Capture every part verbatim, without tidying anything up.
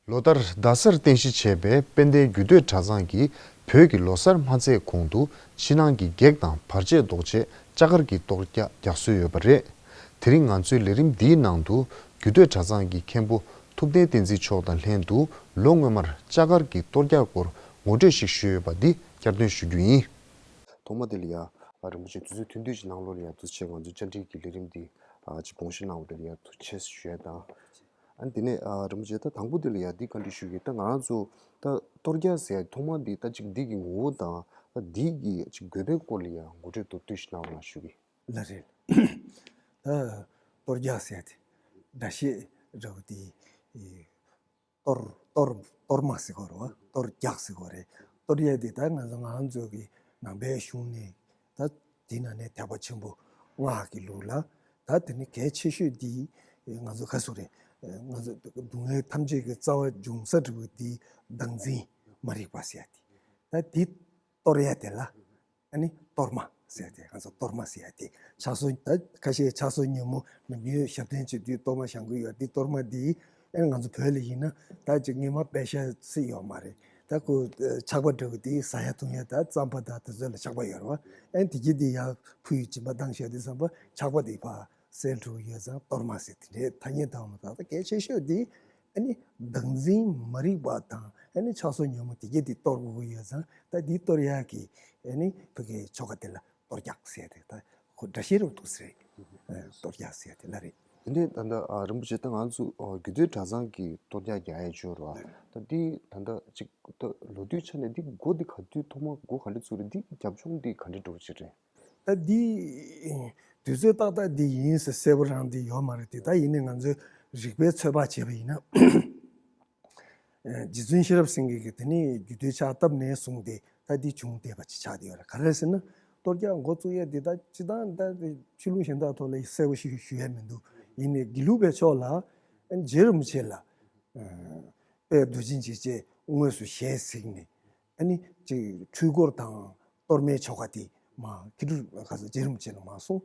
ལོ་ལྟར་རྡ་སར་རྟེན་གཞི་བྱས་པའི་དཔལ་ལྡན་རྒྱུད་སྟོད་གྲྭ་ཚང་གིས་བོད་ཀྱི་ལོ་གསར་མ་ཚེས་གོང་དུ་ཕྱི་ནང་གི་གེགས་དང་བར་ཆད་བཟློག་ཆེད་ལྕགས་མཁར་གྱི་གཏོར་རྒྱག་རྒྱག་སྲོལ་ཡོད་པ་རེད། དེ་རིང་ང་ཚོའི་ལས་རིམ་འདིའི་ནང་དུ་རྒྱུད་སྟོད་གྲྭ་ཚང་གི་མཁན་པོ་ཐུབ་བསྟན་བསྟན་འཛིན་མཆོག་དང་ལྷན་དུ་ལོ་སྔོན་མར་ལྕགས་མཁར་གྱི་གཏོར་རྒྱག་སྐོར་ངོ་སྤྲོད་ཞིག་ཞུས་ཡོད་པ་འདི་བསྐྱར་ཟློས་ཞུ་རྒྱུ་ཡིན། ཐོག་མ་དེ་ལ་ཡ། ཨ། རིན་པོ་ཆེ་དུས་ཚོད་ཐུང་ཐུང་ཞིག་ནང་ལོགས་ལ་ཡ་འདུག་སེ་ང་ཚོའི་བཅར་འདྲི་གི་ལས་རིམ་འདི་ཨ་ཅིག་དགོངས་བཞེས་གནང་བ་དེ་ལ་ཡ་ཐུགས་རྗེ་ཆེ་ཞུ་ཡ་དང་། ཨ་ནི་དེ་ནས་ཨ་རིན་པོ་ཆེ་ད་དང་པོ་དེ་ལ་ཡ་འདི་བཀའ་འདྲི་ཞུ་གི། ད་ང་རང་ཚོ་ད་གཏོར་རྒྱག་ཟེར་ཡ་ཐོག་མ་འདི་ད་ཅིག་འདི་གི་ངོ་བོ་དང་ད་འདི་གི་ཅིག་དགོས་པའི་སྐོར་ལ་ཡ་ངོ་སྤྲོད་མདོར་བསྡུས་ཤིག་གནང་རོགས་གནང་ཞུ་གི། ལགས་རེད། ད་གཏོར་རྒྱག་ཟེར་ཡ་དེ་སྒྲ་བཤད་འདྲ་བོ་དེ། གཏོར་གཏོར་གཏོར་མ་ཟེར་གོ་རེད་བ། གཏོར་རྒྱག་ཟེར་གོ་རེད། གཏོར་ཡས་དེ་ད་ང་ཚོ་ང་ཚོ་གི་ནང་པའི་གཞུང་ནས་ད་དེ་ནང་ནས་ཐེག་པ་ཆེན་པོ་སྔགས་ཀྱི་ལུགས་ལ་ད་དེ་ནི་གལ་ཆེ་ཤོས་དེ་ང་ཚོ་ག་ཟེར་རེད། ང་ཚོ་སྡུག་བསྔལ་ཐམས་ཅད་ཀྱི་རྩ་བ་འབྱུང་ས་འདྲ་བོ་དེ་བདག་འཛིན་མ་རིག་པ་ཟེར་ཡ་དེ། ད་དེ་གཏོར་ཡས་དེ་ལ། ཨ་ནི་གཏོར་མ་ཟེར་ཏེ། ང་ཚོ་གཏོར་མ་ཟེར་ཏེ་ཕྱག་སྲོལ། ད་ཁ་ཤས་ཕྱག་སྲོལ་ཉོན་མོངས་ནམ་རྒྱུན་ཞབས་བརྟན་བྱེད་དུས་གཏོར་མ་བཞེངས་ཀྱི་ཡོད། འདི་གཏོར་མ་འདི་ཨ་ནི་ང་ཚོ་བོད་ལ་ཡིན་ན་ད་ཅིག་སྔོན་མ་པད་ཤག་སྲིད་ཡོད་མ་རེད། ད་ཁོ་ཆག་པ་འདྲ་བོ་དེ་ཟ་ཡ་འཐུང་ཡ་ད་རྩམ་པ་ད་དེ་ཚོ་ལ་ཆག་པ་ཡོད་རེད་བ། ཨ་ནི་དེ་གྱིས་དེ་ཡར་ཕུ་ཡི་སྦྱིན་པ་བཏང་བཞག་དུས་ཙམ་པ་ཆག་པ་དེ་ཕར་སེལ་འགྲོ་གི་ཡོད་ཙང་གཏོར་མ་ཟེར། དེ་འདྲའི་ཐ་སྙད་བཏགས་མ། ད་ལྟ་གལ་ཆེ་ཤོས་དེ་ཨ་ནི་བདག་འཛིན་མ་རིག་པ་དང་ཨ་ནི་ཆགས་སོགས་ཉོན་མོངས་དེ་གྱད་དེ་གཏོར་དགོས་ཀྱི་ཡོད་ཙང་ད་འདི་གཏོར་ཡག་གི་ཨ་ནི་བོད་ཀྱི་ཆོ་ག་དེ་ལ་གཏོར་རྒྱག་ཟེར་ཏེ། ད་ཁོ་སྒྲ་བཤད་རུ་འདུག་ཟེར། ཨ། གཏོར་རྒྱག་ཟེར་དེ་ལ་རེད། དེ་ནས་ད་ལྟ་ཨ་རིན་པོ་ཆེ་ད་ང་ཚོ་ཨ་རྒྱུད་སྟོད་གྲྭ་ཚང་གི་གཏོར་རྒྱག་རྒྱག་ཡས་ཅིག་ཡོད་རེད་བ། ད་འདི་ད་ལྟ་ཅིག་ད་ལོ་དུས་ཆ་ནས་འདི་འགོ་འདི་ག་དུས་ཐོག་མ་འགོ་ག་འདྲ་ཚུགས་རེད། འདི་རྒྱབ་ལྗོངས་འདི་ག་འདྲ་འདྲ་བོ་ཅིག་རེད། ད་འདི་དུས་ཚོད་ཏག་ཏག་འདི་ཡིན་ཟེར་གསལ་པོ་རང་འདི་ཡོད་མ་རེད་དེ། ད་ཡིན་ནའི་ང་ཚོས་རིག་པའི་ཚོད་དཔག་བྱས་པ་ཡིན་ན། རྗེ་བཙུན་ཤེས་རབ་སེང་གེ་གིས་དེ་ནས་རྒྱུད་སྟོད་ཕྱག་བཏབ་ནས་བཟུང་སྟེ་ད་འདི་བྱུང་བསྡད་པ་ཅིག་ཆགས་བསྡད་ཡོད་རེད། ག་རེ་ཟེར་ན་གཏོར་རྒྱག་འགོ་བཙུགས་ཡས་འདི་ད་སྤྱིར་བཏང་ད་ཆོས་ལུགས་གཞན་དག་ཐོག་ལ་གསལ་པོ་ཞིག་ཞུ་ཡས་མི་འདུག་ཡིན་ནའི་དགེ་ལུགས་པའི་ཕྱོགས་ལ་རྗེ་རིན་པོ་ཆེ་ལ་དཔལ་རྡོ་རྗེ་འཇིགས་བྱེད་དངོས་སུ་ཞལ་གཟིགས་ནས། ཨ་ནི་ཅིག་འཁྲུལ་འཁོར་དང་གཏོར་མའི་ཆོ་ག་དེ་མར་མཁས་གྲུབ་ག་ས་རྗེ་རིན་པོ་ཆེ་ལ་མར་གསུངས།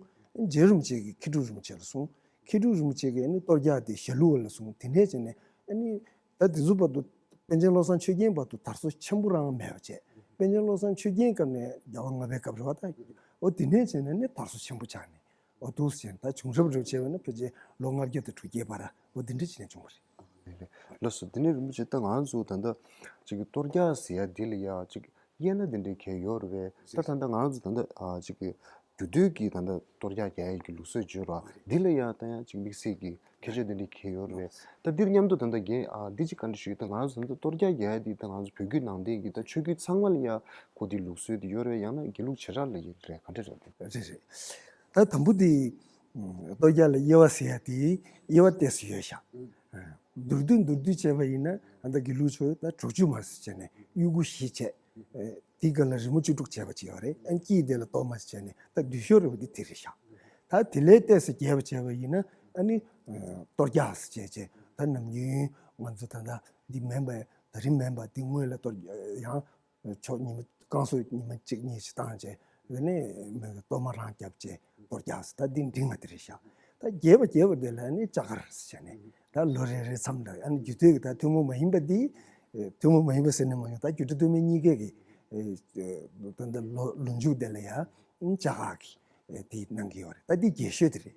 རྗེ་རིན་པོ་ཆེ་གིས་མཁས་གྲུབ་རིན་པོ་ཆེ་ལ་གསུངས། མཁས་གྲུབ་རིན་པོ་ཆེ་གིས་ཨ་ནི་གཏོར་རྒྱག་དེ་ཞྭ་ལུ་བ་ལ་གསུངས། དེ་ནས་བྱས་ནས་ཨ་ནི་ད་དེ་ཚོ་བར་དུ་པཎ་ཆེན་བློ་བཟང་ཆོས་རྒྱན་བར་དུ་དར་སྲོལ་ཆེན་པོ་རང་མེད་པ་བྱས། པཎ་ཆེན་བློ་བཟང་ཆོས་རྒྱན་སྐབས་ནས་རྒྱལ་བ་ལྔ་པའི་སྐབས་རེད་བ། ད་འོ་དེ་ནས་བྱས་ནས་ཨ་ནི་དར་སྲོལ་ཆེན་པོ་ཆགས་ནས། འོ་འདུག་ཟེར། ད་བྱུང་རབས་འདྲ་བྱས་པ་ན་ཕལ་ཆེར་ལོ་ལྔ་བརྒྱ་དང་དྲུག་བརྒྱའི་བར་འོ་འདི་འདྲ་བྱས་ནས་བྱུང་བ་རེད། ལགས་སོ། དེ་ནས་རིན་པོ་ཆེ་ད་ང་ཚོ་ད་ལྟ་ཅིག་གི་གཏོར་རྒྱག་ཟེར་ཡ་འདི་ལ་ཡ་ཅིག་དབྱེ་ན་འདི་འདྲའི་གང་ཡོད་རེད་པས། ད་ད་ལྟ་ང་ཚོ་ད་ལྟ་ཨ་ཅིག་གི་རྒྱུད་སྟོད་ཀྱི་ད་ལྟ་གཏོར་རྒྱག་རྒྱག་ཡ་གི་ལུགས་སྲོལ་བརྗོད་ར་འདི་ལ་ཡ་ད་ཡ་ཅིག་དམིགས་བསལ་གྱི་ཁྱད་ཆོས་འདི་འདྲའི་གང་ཡོད་རེད། ད་འདིར་མཉམ་དུ་ད་ལྟ་རྒན་ཨ་འདི་ཅིག་བཀའ་འདྲི་ཞུ་གི། ད་ང་ཚོ་ད་ལྟ་གཏོར་རྒྱག་རྒྱག་ཡ་འདི་ད་ང་ཚོ་བོད་བརྒྱུད་ནང་བསྟན་གྱི་ད་ཆོས་བརྒྱུད་ཚང་མ་ལ་ཡ་གོ་དེ་ལུགས་སྲོལ་འདི་ཡོད་རེད། ཡང་ན་དགེ་ལུགས་བྱེ་བྲག་ལ་ཡོད་རེད། ག་འདྲ་རེད། རེད་རེད། ད་དང་པོ་དེ་གཏོར་རྒྱག་ལ་དབྱེ་བ་ཟེར་ཡ་དེ་དབྱེ་བ་ཏོག་ཙམ་ཡོད་ཤག་མདོར་བསྡུས་མདོར་བསྡུས་བྱས་པ་ཡིན་ན་ད་ལྟ་དགེ་ལུགས་ཆོས་ད་དྲུག་ཅུ་མ་ཟེར་བྱས་ནས་དབྱུ་གུ་བཞི་བྱས། དེའི་སྒང་ལ་རི་མོ་བཅུ་དྲུག་བྱས་པ་ཅིག་ཡོད་རེད། ཨ་ནི་དཀྱིལ་དེ་ལ་གཏོར་མ་ཟེར་བྱས་ནས་ད་བསྡུས་ཤོས་རེད་པ། དེ་དེ་རེད་ཤག་ད་དེ་ལས་ཏོག་ཙམ་རྒྱས་པ་བྱས་པ་ཡིན་ན་ཨ་ནི་གཏོར་རྒྱག་ཟེར་བྱས་བྱས་ད་ནམ་རྒྱུན་ང་ཚོ་ད་ལྟ་འདི་མིན་པ་ད་རིམ་མིན་པ་འདི་སྔོན་ལ་གཏོར་ཡང་ཕྱོགས་ཉི་མ་བསྐང་གསོ་ཉི་མ་གཅིག་གཉིས་ཤིག་བཏང་བྱས། དེ་ནས་མི་གི་གཏོར་མ་རང་བརྒྱབ་བྱས་གཏོར་རྒྱག་ཟེར། ད་འདི་འགྲིག་མ་དེ་རེད་ཤག་ད་རྒྱས་པ་རྒྱས་པ་དེ་ལ་ནི་ལྕགས་མཁར་ཟེར་བྱས་ནས་ད་ལོ་རེ་རེ་མཚམས་ལ་ཨ་ནི་རྒྱུད་སྟོད་ཀྱི་ད་ཐུན་མོང་མ་ཡིན་པ་འདི། ཨེ། ཐུན་མོང་མ་ཡིན་པ་ཟེར་ནས་མ་ཡིན། ད་སྒྱུ་འཕྲུལ་ཐོགས་མེད་གཉིས་ཀའི་གི་ཨེ། ད་ལྟ་ལོ་ལོ་མཇུག་དེ་ལ་ཡ་ལྕགས་མཁར་གྱི་ཨེ་དེ་གནང་གི་ཡོད་རེད། ད་འདི་རྒྱས་ཤོས་དེ་རེད།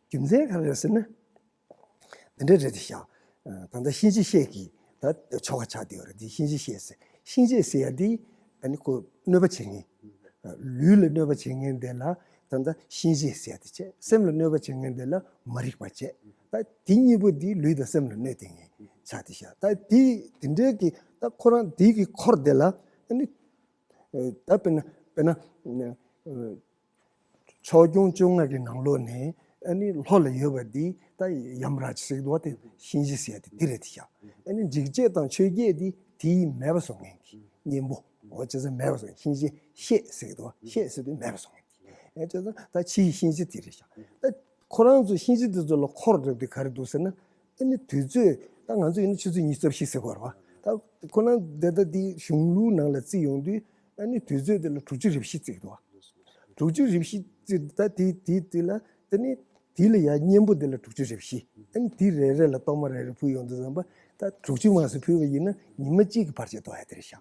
རྒྱུ་མཚན་ག་རེ་རེད་ཟེར་ན། དེ་འདྲ་རེད་དེ་ཤག་ད་ལྟ་གཤིན་རྗེ་གཤེད་ཀྱི་ད་ཆོ་ག་ཆགས་བསྡད་ཡོད་རེད། དེ་གཤིན་རྗེ་གཤེད་ཟེར། གཤིན་རྗེ་ཟེར་ཡ་དེ་ཨ་ནི་ཁོ་གནོད་པ་བྱེད་མཁན། ལུས་ལ་གནོད་པ་བྱེད་མཁན་དེ་ལ་ད་ལྟ་གཤིན་རྗེ་ཟེར་ཡ་དེ་བྱས། སེམས་ལ་གནོད་པ་བྱེད་མཁན་དེ་ལ་མ་རིག་པ་བྱས། ད་དེ་གཉིས་པོ་དེ་ལུས་དང་སེམས་ལ་གནོད་བསྡད་མཁན་ཆགས་བསྡད་ཤག་ད་དེ་དེ་འདྲའི་གི་ད་ཁོ་རང་དེ་གི་འཁོར་དེ་ལ་ཨ་ནི་ད་དཔེར་ན་དཔེར་ན། ཕྱོགས་སྐྱོང་བཅོ་ལྔ་གི་ནང་ལོགས་ནས་ཨ་ནི་ལྷོ་ལ་ཡོད་པ་འདི་ད་ཡམ་རཱ་ཇ་ཟེར་གི་འདུག་བ། དེ་གཤིན་རྗེ་ཟེར་ཡ་དེ་འདི་རེད་དེ་ཤག་ཨ་ནི་འཇིགས་བྱེད་དང་ཆོས་བརྒྱད་འདི་དེ་ཡིས་མེད་པ་བཟོ་མཁན་གྱི་གཉེན་པོ། འོ་བྱས་ཙང་མེད་པ་བཟོ་མཁན། གཤིན་རྗེ་གཤེད་ཟེར་གི་འདུག་བ། གཤེད་ཟེར་དུས་མེད་པ་བཟོ་མཁན་དེ། ཨ་བྱས་ཙང་ད་ཕྱིའི་གཤིན་རྗེ་དེ་རེད་ཤག་ད་ཁོ་རང་ཚོ་གཤིན་རྗེ་དེ་ཚོ་ལ་འཁོར་རེད་དེ་ག་རེ་འདུག་ཟེར་ན། ཨ་ནི་དུས་ཚོད་ད་ང་ཚོ་ཡིན་ན་ཆུ་ཚོད་ཉི་ཤུ་རྩ་བཞི་ཟེར་གི་རེད་བ། ད་ཁོ་རང་དེ་ལྟ་དེ་གཞུང་ལུགས་ནང་ལ་བརྩིས་ཡོང་དུས་ཨ་ནི་དུས་ཚོད་དེ་ལ་དྲུག་ཅུ་རེ་བཞི་བརྩི་གི་འདུག་བ། དྲུག་ཅུ་རེ་བཞི་བརྩི། ད་དེ་དེ་དེ་ལ་དེ་ནི་དེ་ལ་ཡ་གཉེན་པོ་དེ་ལ་དྲུག་ཅུ་རེ་བཞི། ཨ་ནི་དེ་རེ་རེ་ལ་གཏོར་མ་རེ་རེ་ཕུལ་ཡོང་དུས་ཙམ་པ་ ད་དྲུག་ཅུ་མ་ཟེར་ཕུལ་བ་ཡིན་ན་ཉི་མ་གཅིག་གི་བར་ཆད་གཏོང་ཡ་དེ་རེད་ཤག་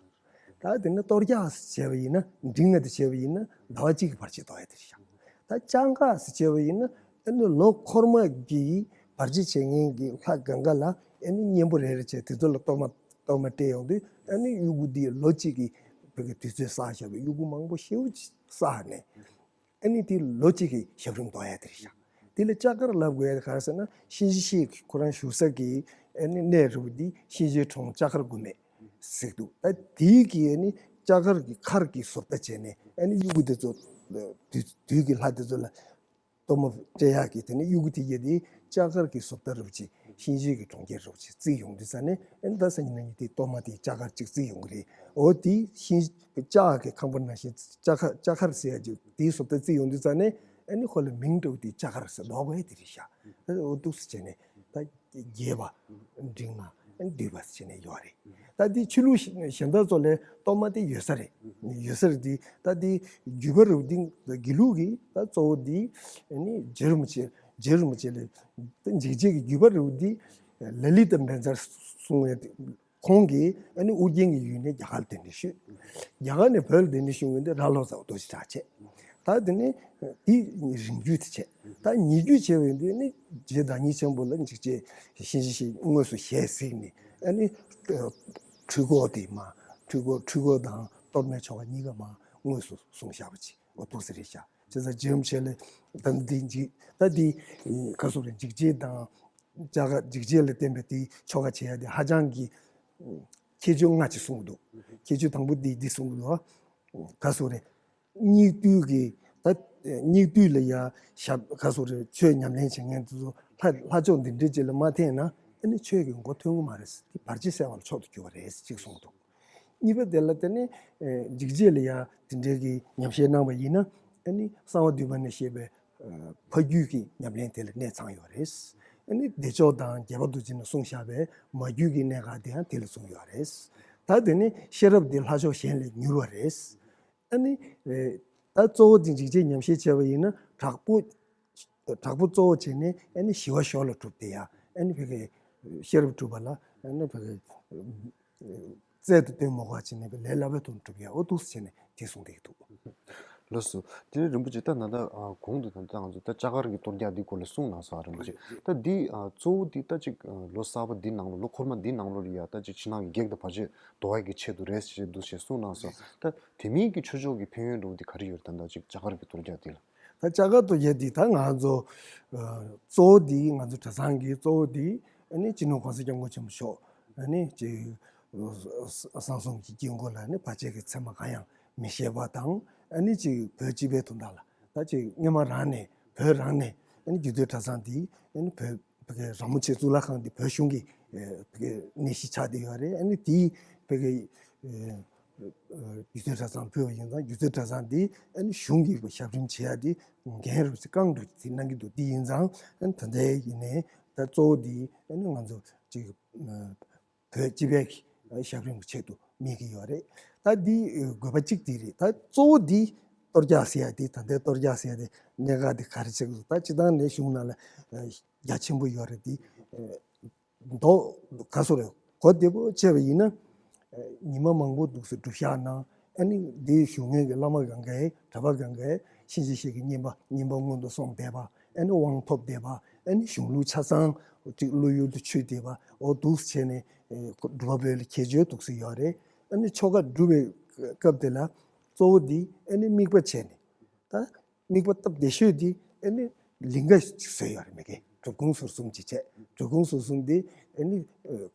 ད་དེ་ནས་གཏོར་རྒྱག་ཟེར་བྱས་པ་ཡིན་ན་འབྲིང་ང་དེ་བྱས་པ་ཡིན་ན་ཟླ་བ་གཅིག་གི་བར་ཆད་གཏོང་ཡ་དེ་རེད་ཤག་ད་བཅག་འགག་ཟེར་བྱས་པ་ཡིན་ན་ཨ་ནི་ལོ་འཁོར་མ་གི་བར་ཆད་བྱེད་མཁན་གྱི་ལྷ་གང་ག་ལ་ཨ་ནི་གཉེན་པོ་རེ་རེ་བྱས་དེ་ཚོ་ལ་གཏོར་མ་གཏོར་མ་སྤྲད་ཡོང་དུས་ཨ་ནི་གཡུ་གུ་འདི་ལོ་གཅིག་གི་བོད་ཀྱི་དུས་ཚོད་བསགས་བཞག་པའི་གཡུ་གུ་མང་པོ་ཞེ་པོ་ཅིག་བསགས་ནས། ཨ་ནི་དེ་ལོ་གཅིག་གི་ཞབས་རིམ་གཏོང་ཡ་དེ་རེད་ཤག་དེ་ལ་བཅག་དཀར་ལབ་དགོས་ཡ་དེ་ག་རེ་ཟེར་ན་གཤིན་རྗེ་གཤེད་ཀྱི་ཁོ་རང་བཞུགས་ས་གི་ཨ་ནི་གནས་རི་བོ་འདི་གཤིན་རྗེའི་གྲོང་བཅག་དཀར་དགོན་མེད་ཟེར་འདུག་ད་དེའི་གི་ཨ་ནི་བཅག་དཀར་གྱི་མཁར་གྱི་བཟོ་ལྟ་བྱས་ནས་ཨ་ནི་གཡུ་གུ་དེ་ཚོ་དུས་དུས་ཀྱི་ལྷ་དེ་ཚོ་ལ་གཏོར་མ་སྤྲད་ཡག་གི་དེ་ནི་གཡུ་གུ་དེ་ཡ་དེ་བཅག་དཀར་གྱི་བཟོ་ལྟ་རི་བོ་ཆེ་གཤིན་རྗེ་གི་གྲོང་ཁྱེར་རི་བོ་ཆེ་བརྩིགས་ཡོང་དུས་ཙ་ནས་ཨ་ནི་ད་སང་ཉིན་གནངས་ཉིན་དེ་གཏོར་མ་དེ་བཅག་དཀར་གཅིག་བརྩིགས་ཡོང་གི་རེད། འོ་དེ་གཤིན་བཅག་གི་ཁང་པ་ནང་བཞིན་བཅག་དཀར་བཅག་དཀར་ཟེར་ཡ་ཅིག་དེའི་བཟོ་ལྟ་བརྩིགས་ཡོང་དུས་ཙ་ནས་ཨ་ནི་ཁོ་ལ་མིང་འདྲ་བོ་དེ་བཅག་དཀར་ཟེར་འདོགས་དགོས་དེ་རེད་ཤག་ཨ་འོ་འདུག་སེ་བྱས་ནས་ད་རྒྱས་པ་འབྲིང་བ་བསྡུས་པ་ཟེར་ནས་ཡོད་རེད། ད་འདི་ཆོས་ལུགས་གཞན་དག་ཚོ་ལས་གཏོར་མ་དེ་ཡོད་ས་རེད། ཡོད་ས་རེད་དེ་ད་འདི་བརྒྱུད་པ་རུ་འདི་དགེ་ལུགས་ཀྱི་ད་གཙོ་བོ་འདི་ནི་རྗེ་རིན་པོ་ཆེ་རྗེ་རིན་པོ་ཆེ་ལས་འཇིགས་བྱེད་ཀྱི་བརྒྱུད་པ་རུ་འདི་ལ་ལི་ཏ་བཛྲ་གསུང་བའི་ཁོང་གིས་ཨ་ནི་ཨུ་རྒྱན་གྱི་ཡུལ་ནས་རྒྱ་གར་ལ་གདན་འདྲེན་ཞུས། རྒྱ་གར་ནས་བོད་ལ་གདན་འདྲེན་ཞུ་མཁན་དེ་རྭ་ལོ་ཙཱ་བ་རྡོ་རྗེ་གྲགས་བྱས། ད་དེ་ནས་དེ་རིང་བརྒྱུད་དེ་བྱས། ད་ཉེ་བརྒྱུད་བྱས་པ་ཡིན་དུས་ནི་རྗེ་བདག་ཉིད་ཆེན་པོ་ལ་འཇིགས་བྱེད་གཤིན་རྗེ་གཤེད་དངོས་སུ་ཞལ་གཟིགས་ནས་ཨ་ནི་འཁྲུལ་འཁོར་དེ་མ་འཁྲུལ་འཁོར་འཁྲུལ་འཁོར་དང་གཏོར་མའི་ཆོ་ག་གཉིས་ཀ་མ་དངོས་སུ་གསུངས་བཞག་པ་ཅིག་འོ་འདུག་སེ་རེད་ཤག་བྱས་ཙང་རྗེ་རིན་པོ་ཆེ་ལ་ད་འདི་འཇིགས་ད་འདི་ག་སོགས་རེད་འཇིགས་བྱེད་དང་། བཅག་དཀར་འཇིགས་བྱེད་ལ་བརྟེན་པའི་དེའི་ཆོ་ག་བྱེད་ཡ་དེ་ཧ་ཅང་གི་ཁྱད་ཆོས་ལྔ་ཅིག་གསུངས་འདུག་ཁྱད་ཆོས་དང་པོ་འདི་འདི་གསུངས་འདུག་ག་སོགས་རེད། སྙིགས་དུས་ཀྱི་ད་སྙིགས་དུས་ལ་ཡ་ཞབས་ག་སོགས་རེད་ཆོས་ཉམས་ལེན་བྱེད་མཁན་དེ་ཚོ་ལྷ་ལྷ་མཆོག་འདི་འདྲའི་ཅིག་ལ་མ་འཐེན་ན་ཨ་ནི་ཆོས་ཀྱི་མགོ་ཐོན་གི་མ་རེད། དེ་བར་ཆད་སེལ་བ་ལ་མཆོག་ཏུ་གྱུར་པ་རེད་ཅིག་གསུངས་འདུག་གཉིས་པ་དེ་ལ་དེ་ནི་འཇིགས་བྱེད་ལ་ཡ་དེ་འདྲའི་གི་ཉམས་བཞེས་གནང་བ་ཡིན་ན་ཨ་ནི་གསང་བ་འདུས་པ་ནས་བཤད་པའི་ཕ་རྒྱུད་ཀྱི་ཉམས་ལེན་དེ་ལ་གནས་ཚང་ཡོད་རེད། ཨ་ནི་བདེ་མཆོག་དང་རྒྱལ་བ་རྡོ་རྗེ་ནས་གསུངས་བཞག་པའི་མ་རྒྱུད་ཀྱི་གནད་འགག་དེ་ཡང་དེ་ལ་གསུངས་ཡོད་རེད། ད་དེ་ནི་ཤེས་རབ་དེ་ལྷ་མཆོག་གཞན་ལས་མྱུར་བ་རེད། ཨ་ནི་ད་གཙོ་བོ་དེ་འཇིགས་བྱེད་ཉམས་བཞེས་བྱས་པ་ཡིན་ན་དྲག་པོ་དྲག་པོ་གཙོ་བོ་བྱས་ནས་ཨ་ནི་ཞི་བ་ཞོར་ལ་གྲུབ་དེ་ཡང་ཨ་ནི་ཕ་གི་ཤེས་རབ་གྲུབ་པ་ལ་ཨ་ནི་ཕ་གི་རྩལ་དུ་བཏོན་མ་དགོས་པ་བྱས་ནས་ལས་སླ་བའི་ཐོག་ནས་གྲུབ་ཡ་འོ་འདུག་སེ་བྱས་ནས་དེ་གསུངས་བསྡད་ཀྱི་འདུག་ལགས་སོ། དེ་ནས་རིན་པོ་ཆེ་ད་ད་ལྟ་གོང་དུ་ད་ལྟ་ང་ཚོ་ད་བཅག་དཀར་གྱི་གཏོར་རྒྱག་འདི་སྐོར་ལ་གསུངས་གནང་སོང་རིན་པོ་ཆེ། ད་འདི་གཙོ་བོ་འདི་ད་ཅིག་ལོ་གསར་པ་འདི་ནང་ལོ་ལོ་འཁོར་མ་འདི་ནང་ལོ་ལ་ཡ་ད་ཅིག་ཕྱི་ནང་གི་བགེགས་དང་བར་ཆད་བཟློག་ཡ་གི་ཆེད་དུ་རེད་ཅེས་འདུག་ཅེས་གསུངས་གནང་སོང་། ད་དེ་མིན་གྱི་ཆོས་ཕྱོགས་ཀྱི་ཕན་ཡོན་འདྲ་བོ་འདི་ག་རེ་ཡོད་རེད། ད་ད་ཅིག་བཅག་དཀར་གྱི་གཏོར་རྒྱག་འདི་ལ། ད་བཅག་དཀར་གཏོར་རྒྱག་འདི་ད་ང་ཚོ་གཙོ་བོ་འདི་ང་ཚོ་གྲྭ་ཚང་གི་གཙོ་བོ་འདི་ཨ་ནི་སྤྱི་ནོར་༸གོང་ས་༸སྐྱབས་མགོན་ཆེན་པོ་མཆོག་ཨ་ནི་ཅིག་གསང་གསུམ་གྱི་དཀྱིལ་འཁོར་ལ་ཨ་ནི་བར་ཆད་ཀྱི་མཚན་མ་གང་ཡང་མི་བཞེས་པ་དང་ཨ་ནི་ཅིག་བོད་སྤྱི་པའི་དོན་དག་ལ་ད་ཅིག་སྔོན་མ་རང་ནས་བོད་རང་ནས་ཨ་ནི་རྒྱུད་སྟོད་གྲྭ་ཚང་འདི་ཨ་ནི་བོད་བོད་ཀྱི་ར་མོ་ཆེ་གཙུག་ལག་ཁང་འདི་བོད་གཞུང་གི་ཨ་བོད་ཀྱི་གནས་གཞི་ཆགས་བསྡད་ཡོད་རེད། ཨ་ནི་དེའི་བོད་ཀྱི་རྒྱུད་སྟོད་གྲྭ་ཚང་ཕུལ་བ་ཡིན་ཙང་རྒྱུད་སྟོད་གྲྭ་ཚང་འདི་ཨ་ནི་གཞུང་གི་ཞབས་རིམ་བྱེད་ཡ་འདི་འགན་རུ་བརྐང་འགྲོ་གི་དེ་གནང་གི་འདུག་དེ་ཡིན་ཙང་ཨ་ནི་ད་ལྟའི་ཡིན་ནའི་ད་གཙོ་བོ་འདི་ཨ་ནི་ང་ཚོ་ཅིག་བོད་སྤྱི་པའི་ཞབས་རིམ་གྱི་ཆེད་དུ་དམིགས་ཀྱི་ཡོད་རེད། ད་འདི་དགོས་པ་གཅིག་འདི་རེད། ད་གཙོ་བོ་འདི་གཏོར་རྒྱག་ཟེར་ཡ་འདི་ད་ལྟའི་གཏོར་རྒྱག་ཟེར་ཡ་འདི་གནད་འགག་འདི་ག་རེ་ཆགས་ཀྱི་འདུག་ད་སྤྱི་བཏང་ནས་གཞུང་ནང་ལ་རྒྱ་ཆེན་པོ་ཡོད་རེད། འདི་མདོ་ག་སོ་རེད་གོ་བདེ་པོ་བྱས་པ་ཡིན་ན་ཉི་མ་མང་པོ་འདུག་སེ་སྒྲུབ་བཞག་ན་ཨ་ནི་འདི་བཞུགས་མཁན་གྱི་བླ་མ་གང་གའི་གྲྭ་པ་གང་གའི་གཤིན་རྗེ་གཤེད་ཀྱི་བསྙེན་པ་བསྙེན་པ་སྔོན་དུ་སོང་བསྡད་པ་ཨ་ནི་དབང་ཐོབ་བསྡད་པ་ཨ་ནི་གཞུང་ལུགས་ཆ་ཚང་གཅིག་བློ་ཡུལ་དུ་ཆུད་བསྡད་པ་འོ་འདུག་སེ་བྱས་ནས་སྒྲུབ་པ་པོའི་ལ་ཁྱད་ཆོས་འདུག་སེ་ཡོད་རེད། ཨ་ནི་ཆོ་ག་སྒྲུབ་པའི་སྐབས་དེ་ལ་གཙོ་བོ་འདི་ཨ་ནི་དམིགས་པ་བྱས་ནས་ད་དམིགས་པ་སྟབས་བདེ་ཤོས་འདི་ཨ་ནི་ལིང་ག་ཅིག་བཟོས་ཡོད་རེད། མི་དགེ་བྲུབ་ཁུང་ཟུར་གསུམ་ཅིག་བྱས། བྲུབ་ཁུང་ཟུར་གསུམ་འདི་ཨ་ནི་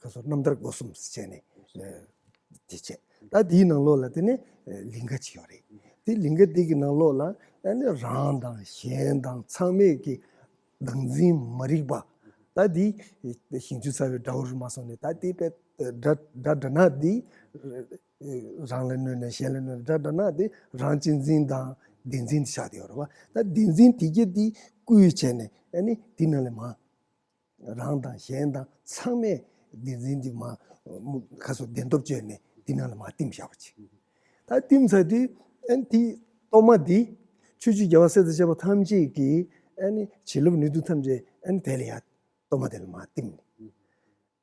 ཁ་སོ་རྣམ་ཐར་སྒོ་གསུམ་ཟེར་བྱས་ནས་དེ་བྱས། ད་དེའི་ནང་ལོགས་ལ་དེ་ནི་ལིང་ག་ཅིག་ཡོད་རེད། དེ་ལིང་ག་དེ་གི་ནང་ལོགས་ལ་ཨ་ནི་རང་དང་གཞན་དང་ཚང་མས་ཀྱི་བདག་འཛིན་མ་རིག་པ། ད་འདི་ཞིང་ཆུ་ཚ་བའི་དགྲ་བོ་རུ་མ་སོང་ནས་ད་འདི་པའི་དགྲ་དགྲ་དགྲ་ནག་འདི་རང་ལ་གནོད་ནས་གཞན་ལ་གནོད་དགྲ་དགྲ་ནག་འདི་རང་གཅེས་འཛིན་དང་བདེན་འཛིན་དེ་ཆགས་བསྡད་ཡོད་རེད་བ། ད་བདེན་འཛིན་དེ་གྱད་འདི་བརྐུས་བྱས་ནས་ཨ་ནི་འདི་ནང་ལ་མ་རང་དང་གཞན་དང་ཚང་མས་བདེན་འཛིན་འདི་མ་ཁ་སོ་བདེན་སྟོབས་བཅོས་ནས་འདི་ནང་ལ་མ་བསྟིམ་བཞག་པ་ཅིག་ད་བསྟིམ་ཚར་དུས་ཨ་ནི་དེ་གཏོར་མ་འདི་ཆོས་བརྒྱུད་རྒྱལ་བ་སྲས་དང་བཅས་པ་ཐམས་ཅད་ཀྱིས་ཨ་ནི་བྱིན་རླབས་ནུས་མཐུ་ཐམས་ཅད་ཨ་ནི་དེ་ལ་ཡ་གཏོར་མ་དེ་ལ་མ་བསྟིམ་ནས།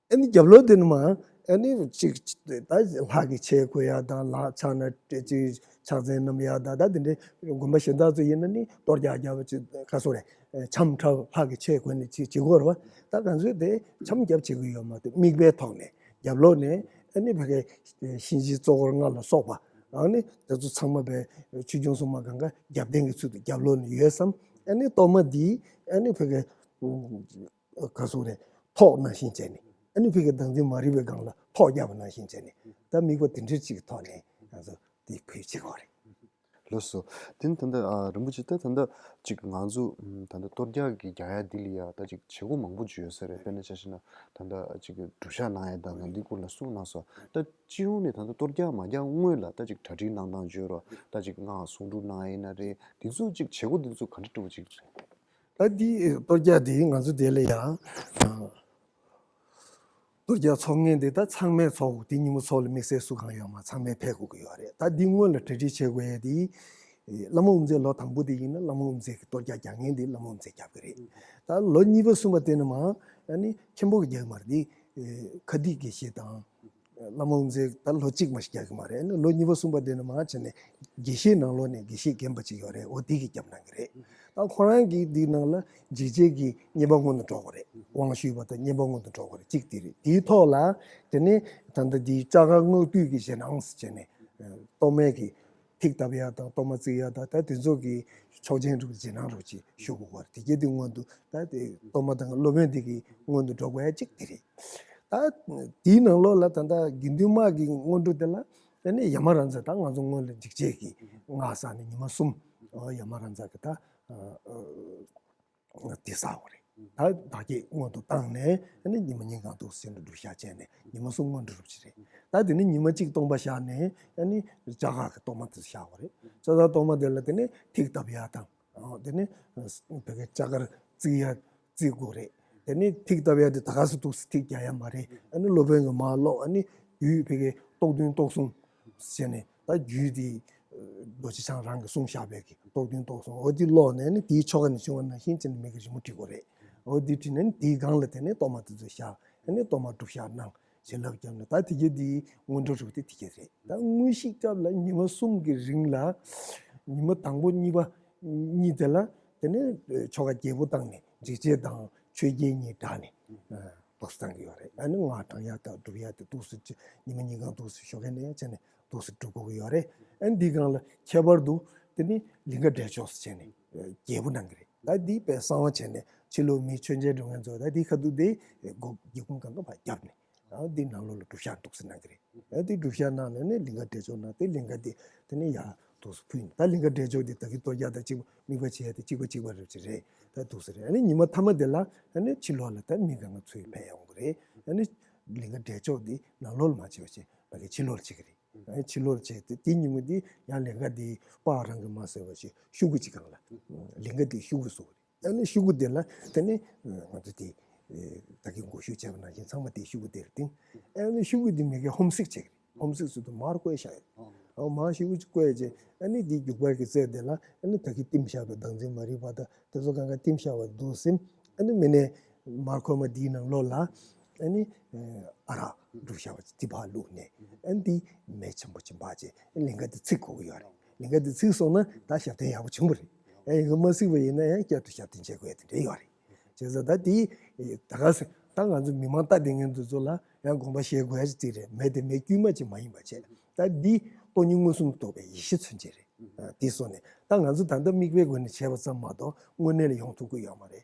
ཨ་ནི་རྒྱབ་ལོགས་དེ་ནི་མ་ཨ་ནི་ཅིག་ད་ལྷ་གི་ཆས་གོན་ཡ་དང་ལྷ་ཕྱག་ན་ཅིག་ཕྱག་མཚན་བསྣམས་ཡ་དང་ད་དེ་འདྲའི་དགོན་པ་གཞན་དག་ཚོ་ཡིན་ན་ནི་གཏོར་རྒྱག་རྒྱག་པ་ཅིག་ག་སོ་རེད། འཆམ་འཁྲབ་ལྷ་གི་ཆས་གོན་ནས་ཅིག་བྱེད་དགོས་རེད་བ། ད་ག་ཚོད་དེ་འཆམ་རྒྱབ་བྱེད་ཀྱི་ཡོད་མ་གཏོགས་མིག་དཔེའི་ཐོག་ནས་རྒྱབ་ལོགས་ནས་ཨ་ནི་ཕ་གི་གཤིན་རྗེ་གཙོ་འཁོར་ལྔ་ལ་སོགས་པ་ཨ་ནི་དེ་ཚོ་ཚང་མ་པའི་ཆོས་སྐྱོང་སྲུང་མ་གང་ག་རྒྱབ་རྟེན་གྱི་ཚུལ་དུ་རྒྱབ་ལོགས་ནས་ཡོད་བསམ། ཨ་ནི་གཏོར་མ་འདི་ཨ་ནི་ཕ་གི་ག་སོ་རེད། ཐོག་ནང་བཞིན་བྱས་ནས་ཨ་ནི་ཕ་གི་བདག་འཛིན་མ་རིག་པའི་སྒང་ལ་ཐོག་བརྒྱབ་པ་ནང་བཞིན་བྱས་ནས་ད་དམིགས་པ་དེ་འདྲ་ཅིག་གི་ཐོག་ནས་ང་ཚོ་དེ་ཕུལ་བྱེད་དགོས་རེད། ལགས་སོ། དེ་ནི་ད་ལྟ་ཨ་རིན་པོ་ཆེ་ད་ད་ལྟ་ཅིག་ང་ཚོ་ཨམ་ད་ལྟ་གཏོར་རྒྱག་གི་རྒྱག་ཡ་འདི་ལ་ཡ་ད་ཅིག་བྱེད་སྒོ་མང་པོ་ཅིག་ཡོད་ས་རེད། དཔེར་ན་ཆ་བཞག་ན་ད་ལྟ་ཅིག་སྒྲུབ་ཞག་གནང་ཡ་དང་ང་འདི་སྐོར་ལ་གསུངས་གནང་སོང་། ད་སྤྱི་ཡོངས་ནས་ད་ལྟ་གཏོར་རྒྱག་མ་རྒྱག་སྔོན་ལ་ད་ཅིག་གྲ་སྒྲིག་གནང་སྟངས་བརྗོད་རོགས། ད་ཅིག་སྔགས་སུ་འདྲ་གནང་ཡ་ཡིན་ན་རེད། འདི་ཚོ་ཅིག་བྱེད་སྒོ་འདི་ཚོ་ག་འདྲ་འདྲ་བོ་ཅིག་རེད། ད་འདི་གཏོར་རྒྱག་འདི་ང་ཚོ་དེ་ལ་ཡ། གཏོར་རྒྱག་ཚོགས་མཁན་དེ་ད་ཚང་མས་ཚོགས་དགོས། དེ་ཉིན་མོ་ཚོགས་ལ་དམིགས་བསལ་སུ་གང་ཡོད་མ་ཚང་མས་ཕེབས་དགོས་ཀྱི་ཡོད་རེད། ད་འདི་སྔོན་ལ་གྲ་སྒྲིག་བྱེད་དགོས་ཡས་དེ། བླ་མ་དབུ་མཛད་ལོ་དང་པོ་དེ་ཡིན་ན་བླ་མ་དབུ་མཛད་ཀྱི་གཏོར་རྒྱག་རྒྱག་མཁན་དེ་བླ་མ་དབུ་མཛད་རྒྱབ་ཀྱི་རེད། ད་ལོ་གཉིས་པ་གསུམ་པ་དེ་ནི་མ་ཨ་ནི་མཁན་པོ་གིས་རྒྱག་གི་མ་རེད། དེ་ཁ་སྡིག་དགེ་བཤེས་དང་བླ་མ་དབུ་མཛད་ད་ལོ་གཅིག་མ་ཞིག་རྒྱག་གི་མ་རེད། ཨ་ནི་ལོ་གཉིས་པ་གསུམ་པ་དེ་ནི་མ་བྱས་ནས་དགེ་བཤེས་ནང་ལོགས་ནས་དགེ་བཤེས་རྒན་པ་ཅིག་ཡོད་རེད། འོ་དེ་གིས་རྒྱབ་གནང་གི་རེད། ད་ཁོ་རང་གིས་འདི་ནང་ལ་འཇིགས་བྱེད་ཀྱི་བསྙེན་པ་སྔོན་དུ་འགྲོ་དགོས་རེད། དབང་ཞུས་པ་དང་བསྙེན་པ་སྔོན་དུ་འགྲོ་དགོས་རེད། གཅིག་དེ་རེད། དེའི་ཐོག་ལ་དེ་ནས་ད་ལྟ་འདི་ལྕགས་མཁར་སྔགས་བཏུས་ཀྱི་ཞེད་སྣང་ཟེར་བྱས་ནས་གཏོར་མའི་གི་ཐིག་བཏབ་ཡ་དང་གཏོར་མ་བརྩིགས་ཡ་དང་ད་དེ་ཚོ་གི་ཆོག་མཆན་རུ་ཞེད་སྣང་རུ་ཅིག་ཞུ་དགོས་པ་རེད། དེ་གྱད་དེ་སྔོན་དུ་ད་དེ་གཏོར་མ་དང་སློབ་དཔོན་དེ་གི་སྔོན་དུ་འགྲོ་དགོས་ཡ་གཅིག་དེ་རེད། ད་དེའི་ནང་ལོགས་ལ་ད་ལྟ་དགེ་འདུན་དམངས་ཀྱི་སྔོན་འགྲོ་དེ་ལ་དེ་ནས་ཡ་མ་ར་མཛད་ད་ང་ཚོ་སྔོན་ལ་འཇིགས་བྱེད་ཀྱི་སྔགས་བསགས་ནས་ཉི་མ་གསུམ་ཡ་མ་ར་མཛད་ཀྱི་ད། དེ་བསགས་པ་རེད། ད་བདག་བསྐྱེད་སྔོན་དུ་བཏང་ནས་ཨ་ནི་ཉི་མ་ཉིན་གང་འདུག་ཟེར་ནས་སྒྲུབ་ཞག་བྱས་ནས་ཉི་མ་གསུམ་སྔོན་འགྲོ་སྒྲུབ་ཀྱི་རེད། ད་དེ་ནས་ཉི་མ་གཅིག་སྟོང་པ་བཞག་ནས་ཨ་ནི་ལྕགས་མཁར་གྱི་གཏོར་མ་དེ་བཞག་པ་རེད། ལྕགས་མཁར་གཏོར་མ་དེ་ལ་དེ་ནས་ཐིག་བཏབ་ཡག་དང་། དེ་ནས་བོད་ཀྱི་ལྕགས་མཁར་བརྩིགས་ཡག་བརྩིགས་དགོས་རེད། དེ་ནས་ཐིག་བཏབ་ཡག་དེ་ད་ག་སེ་འདུག་སེ་ཐིག་རྒྱག་ཡག་མ་རེད། ཨ་ནི་སློབ་དཔོན་གྱིས་མར་ཀློག་ཨ་ནི་རྒྱུད་བོད་ཀྱི་རྟོགས་ལྡན་རྟོགས་གསུམ་ཟེར་ནས་ད་རྒྱུད་དེ་རྡོ་རྗེ་འཆང་རང་གིས་གསུངས་བཞག་པའི་གི་རྟོགས་ལྡན་རྟོགས་གསུམ་འོ་དེ་ཀློག་ནས་ནི་དེའི་ཆོ་ག་ནས་བྱུང་བ་ནང་བཞིན་བྱས་ནས་མི་གི་རི་མོ་བྲིས་དགོས་རེད། འོ་དེ་བྲིས་ནས་ནི་དེའི་སྒང་ལ་དེ་ནས་གཏོར་མ་དེ་ཚོ་བཞག་ཨ་ནི་གཏོར་མ་སྒྲུབ་ཞག་གནང་བྱིན་རླབས་བརྒྱབ་ནས་ད་དེ་གྱད་དེའི་སྔོན་འགྲོ་རུ་དེ་དེ་གྱད་རེད། ད་དངོས་གཞི་སྐབས་ལ་ཉི་མ་གསུམ་གྱི་རིང་ལ་ཉི་མ་དང་པོ་གཉིས་པ་གཉིས་དེ་ལ་དེ་ནས་ཆོ་ག་རྒྱས་པོ་བཏང་ནས་འཇིགས་བྱེད་དང་ཆོས་རྒྱལ་གཉིས་བསྒྲགས་ནས། ཏོག་ཙམ་བཏང་གི་ཡོད་རེད། ཨ་ནི་སྔགས་བགྲང་ཡག་དང་སྒྲུབ་ཡག་དེ་ཏོག་ཙམ་ཅིག་ཉི་མ་ཉིན་གང་ཏོག་ཙམ་ཞོགས་ཀས་ནས་བྱས་ནས་ཏོག་ཙམ་སྒྲུབ་དགོས་ཀྱི་ཡོད་རེད། ཨ་ནི་འདིའི་སྒང་ལ་ཁྱད་པར་དུ་དེ་ནི་ལིང་ག་བསྒྲལ་ཆོག་ཟེར་བྱས་ནས་རྒྱས་པོ་གནང་གི་རེད། ད་འདི་དཔེ་གསང་བ་བྱས་ནས་ཕྱི་ལོགས་མི་མཆོད་མཇལ་འགྲོ་མཁན་ཚོ་ད་འདི་ཁ་ཐུག་དེ་སྒོ་སྒེའུ་ཁུང་སྒང་ག་ཕར་བརྒྱབ་ནས་ཨ་འདི་ནང་ལོགས་ལ་སྒྲུབ་ཞག་འདུག་སེ་གནང་གི་རེད། ཨ་འདི་སྒྲུབ་ཞག་གནང་ནས་ནི་ལིང་ག་བསྒྲལ་ཆོག་གནང་སྟེ་ལིང་ག་འདི་དེ་ནི་ཡར་འདུག་སེ་ཕུལ་ནས་ད་ལིང་ག་བསྒྲལ་ཆོག་འདི་ད་གིན་གཏོར་རྒྱག་དང་གཅིག་པ་དམིགས་པ་བྱེད་ཡག་དེ་གཅིག་པ་གཅིག་པ་རེད་ཅེས་རེད། ད་འདུག་སེ་རེད། ཨ་ནི་ཉི་མ་མཐའ་མ་དེ་ལ་ཨ་ནི་ཕྱི་ལོགས་ལ་ད་མི་གང་ག་ཚུར་ཕེབས་ཡོང་གི་རེད། ཨ་ནི་ལིང་ག་བསྒྲལ་ཆོག་འདི་ནང་ལོགས་ལ་མ་བྱེད་པ་བྱས་ཕ་གི་ཕྱི་ལོགས་ལ་བྱེད་ཀྱི་རེད། ཨ་ནི་ཕྱི་ལོགས་ལ་བྱས་ཏེ་དེ་ཉིན་མོ་འདི་ཡང་ལིང་ག་འདི་པར་རང་གིས་མ་བཟོས་པ་བྱས་ཤོག་གུ་གཅིག་སྒང་ལ་ལིང་ག་འདི་ཤོག་གུ་བཟོ་གི་རེད། ཨ་ནི་ཤོག་གུ་དེ་ལ་དེ་ནི་ང་ཚོ་དེ་ད་གིན་འགོ་ཤུགས་བྱས་པ་ནང་བཞིན་ཚང་མ་དེ་ཤོག་གུ་དེར་བཏིང་། ཨ་ནི་ཤོག་གུ་དེ་མི་གའི་ཧོམ་སིག་བྱེད་ཀྱི་རེད། ཧོམ་སིག་ཟེར་དུས་མར་བཀོད་བཞག་ཡོད། ཨ་མར་ཤོག་གུ་ཅིག་བཀོད་རྗེས་ཨ་ནི་དེ་རྒྱུག་པར་གྱི་རྩེ་དེ་ལ་ཨ་ནི་ད་གིན་བཏིང་བཞག་པའི་བདག་འཛིན་མ་རིག་པ་དང་དེ་ཚོ་གང་ག་བཏིང་བཞག་པ་འདུག་སེ་ཨ་ནི་མི་ནས་མར་ཁོལ་མ་དེའི་ནང་ལོགས་ལ་ཨ་ནི་ཨ་རག་བླུགས་བཞག་པ་ཅིག་དེ་ཕར་བླུགས་ནས་ཨ་ནི་དེ་མེ་ཆེན་པོ་ཅིག་འབར་རྗེས་ལིང་ག་དེ་ཚིག་དགོས་ཀྱི་ཡོད་རེད། ལིང་ག་དེ་ཚིག་སོང་ན་ད་ཞབས་བརྟན་ཡག་པོ་བྱུང་བ་རེད། ཨ་ཡིན་གྱི་མ་ཚིག་པ་ཡིན་ན་ཡང་བསྐྱར་དུ་ཞབས་བརྟན་བྱེད་དགོས་ཡ་དེ་འདྲ་ཡོད་རེད། བྱས་ཙང་ད་དེ་ད་ག་ཟེ་ད་ང་ཚོ་མི་མང་ལྟ་བསྡད་མཁན་དེ་ཚོ་ལ་ཡང་དགོངས་པ་བཞེས་དགོས་ཡ་ཅིག་རེད། མེ་དེ་མེ་དཀྱུས་མ་ཅིག་མ་ཡིན་པ་བྱས། ད་འདི་སྟོང་ཉིད་མངོན་སུམ་དུ་རྟོགས་པའི་ཡེ་ཤེས་མཚོན་བྱེད་རེད། དེ་སོང་ནས་ད་ང་ཚོ་ད་ལྟ་དམིགས་པའི་སྒོ་ནས་བྱས་པ་ཙམ་མ་གཏོགས་དངོས་གནས་ལ་ཡོང་ཐུབ་ཀྱི་ཡོད་མ་རེད།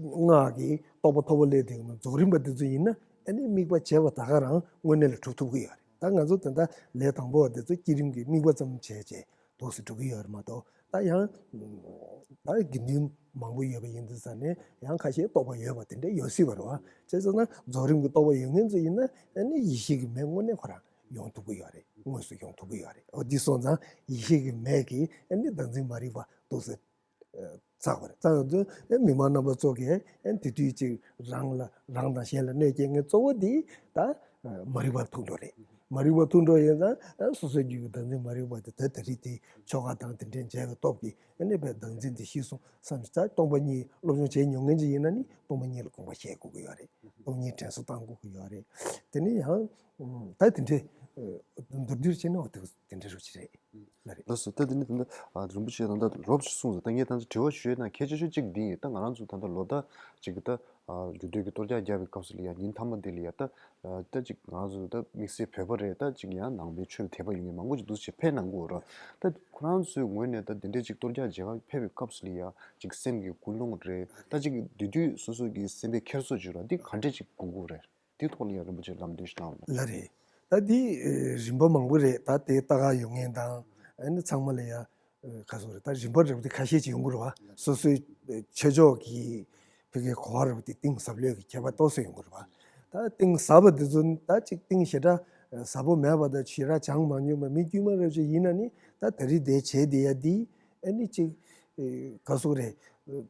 སྔགས་ཀྱི་རྟོགས་པ་མཐོ་པོ་སླེབས་དུས་ནི་རྫོགས་རིམ་པ་དེ་ཚོ་ཡིན་ན་ཨ་ནི་དམིགས་པ་བྱས་པ་ད་ག་རང་དངོས་གནས་ལ་གྲུབ་ཐུབ་ཀྱི་ཡོད་རེད། ད་ང་ཚོ་ད་ལྟ་ལས་དང་པོ་བ་དེ་ཚོ་བསྐྱེད་རིམ་གྱི་དམིགས་པ་ཙམ་བྱས་བྱས། འདུག་སེ་འགྲོ་གི་ཡོད་རེད་མ་གཏོགས་ད་ཡང་ད་དགེ་འདུན་མང་པོ་ཡོད་པ་ཡིན་དུས་ཙང་ནས་ཡང་ཁ་ཤས་རྟོགས་པ་ཡོད་པ་དེ་འདྲ་ཡོད་སྲིད་པ་རེད་བ། བྱས་ཙང་ན་རྫོགས་རིམ་གྱི་རྟོགས་པ་ཡོད་མཁན་ཚོ་ཡིན་ན་ཨ་ནི་ཡེ་ཤེས་ཀྱི་མེ་དངོས་གནས་ཁོ་རང་ཡོང་ཐུབ་ཀྱི་ཡོད་རེད། དངོས་སུ་ཡོང་ཐུབ་ཀྱི་ཡོད་རེད། འོ་འདི་སོང་ཙང་ཡེ་ཤེས་ཀྱི་མེ་གིས་ཨ་ནི་བདག་འཛིན་མ་རིག་པ་འདུག་སེ་བཙགས་པ་རེད། བཙགས་ཡོང་དུས་ཨ་མི་མང་རྣམ་པ་ཚོ་གིས་ཨ་དེ་དུས་ཅིག་རང་ལ་རང་དང་གཞན་ལ་གནོད་སྐྱེལ་མཁན་གཙོ་བོ་འདི་ད་མ་རིག་པ་ཐུག་འགྲོ་རེད། མ་རིག་པ་ཐུག་འགྲོ་ཡིན་ཙང་སོ་སོའི་རྒྱུད་ཀྱི་བདག་འཛིན་མ་རིག་པ་དེ་ད་ད་རེས་དེ་ཆོ་ག་དང་དེ་འདྲའི་མཇལ་བའི་སྟོབས་ཀྱིས་ཨ་ནི་བདག་འཛིན་དེ་ཞི་སོང་བསམ་ཞིག་ད་སྟོང་པ་ཉིད་སློབ་སྦྱོང་བྱས་མྱོང་མཁན་ཅིག་ཡིན་ན་ནི་སྟོང་པ་ཉིད་ལ་དགོངས་པ་བཞེས་དགོས་ཀྱི་ཡོད་རེད། སྟོང་ཉིད་དྲན་གསོ་བཏང་དགོས་ཀྱི་ཡོད་རེད། དེ་ནི་ཡང་ད་དེ་འདྲའི་མདོར་བསྡུས་བྱས་ན་འོ་དེ་དེ་འདྲའི་རུ་ཅི་རེད། ལགས་རེད། ལགས་སོ། ད་དེ་ནི་ད་ལྟ་ཨ་རིན་པོ་ཆེ་ད་ལྟ་རོབ་ཅིག་གསུངས་སོང་། ད་ངས་ད་ལྟ་དྲི་བ་ཞུས་ན་གལ་ཆེ་ཤོས་གཅིག་འདི་ཡིན། ད་ང་རང་ཚོ་ད་ལྟ་ལོ་ཟླ་གཅིག་གི་ད་ཨ་རྒྱུད་སྟོད་ཀྱི་གཏོར་རྒྱག་བརྒྱབ་པའི་སྐབས་སུ་ལ་ཡ་ཉིན་མཐའ་མ་འདི་ལ་ཡ་ད་ཨ་ད་ཅིག་ང་རང་ཚོ་ད་དམིགས་བསལ་བོད་པ་རེད། ད་ཅིག་ཡང་ནང་པའི་ཆོས་ལ་དད་པ་ཡོད་མཁན་མང་པོ་ཅིག་འདུག་ཅེས་ཕེབས་གནང་གི་ཡོད་རེད། ད་ཁོ་རང་ཚོའི་ངོས་ནས་ད་འདི་འདྲའི་ཅིག་གཏོར་རྒྱག་མཇལ་ཁ་ཕེབས་པའི་སྐབས་སུ་ལ་ཡ་ཅིག་སེམས་ཀྱི་ཀུན་སློང་རེད། ད་ཅིག་དེ་དུས་སོ་སོ་གི་སེམས་པའི་འཁྱེར་སོ་བྱོས་ར་འདི་ག་འདྲས་ཅིག་དགོངས་ཀྱི་ཡོད་རེད། དེའི་ཐོག་ལ་ཡང་རིན་པོ་ཆེ་ལམ་སྟོན་ཞིག་གནང་རོགས། ལགས་རེད། ད་དེ་རིམ་པ་མང་པོ་རེད། ད་དེ་ལྟ་ག་ཡོང་མཁན་དང་ཨ་ནི་ཚང་མ་ལ་ཡ་ག་སོ་རེད། ད་རིམ་པ་རེད་པ་དེ་ཁ་ཤས་ཅིག་ཡོང་གི་རེད་བ། སོ་སོའི་ཆོས་ཕྱོགས་ཀྱི་ཕ་གིའི་གོ་བ་རེད་པ་དེ་གཏིང་ཟབ་ལོས་ཀྱི་ཁྱད་པར་ཏོག་ཙམ་ཡོང་གི་རེད་བ། ད་གཏིང་ཟབ་པ་དེ་ཚོ་ད་ཅིག་གཏིང་ཞེ་དྲག་ཟབ་པོ་མེད་པ་དང་ཞེ་དྲག་སྦྱངས་མ་མྱོང་བ་མི་དཀྱུས་མ་རེ་ཅིག་ཡིན་ན་ནི་ད་ད་རེས་དེ་བྱས་བསྡད་ཡ་དེ་ཨ་ནི་ཅིག་ག་སོ་རེད།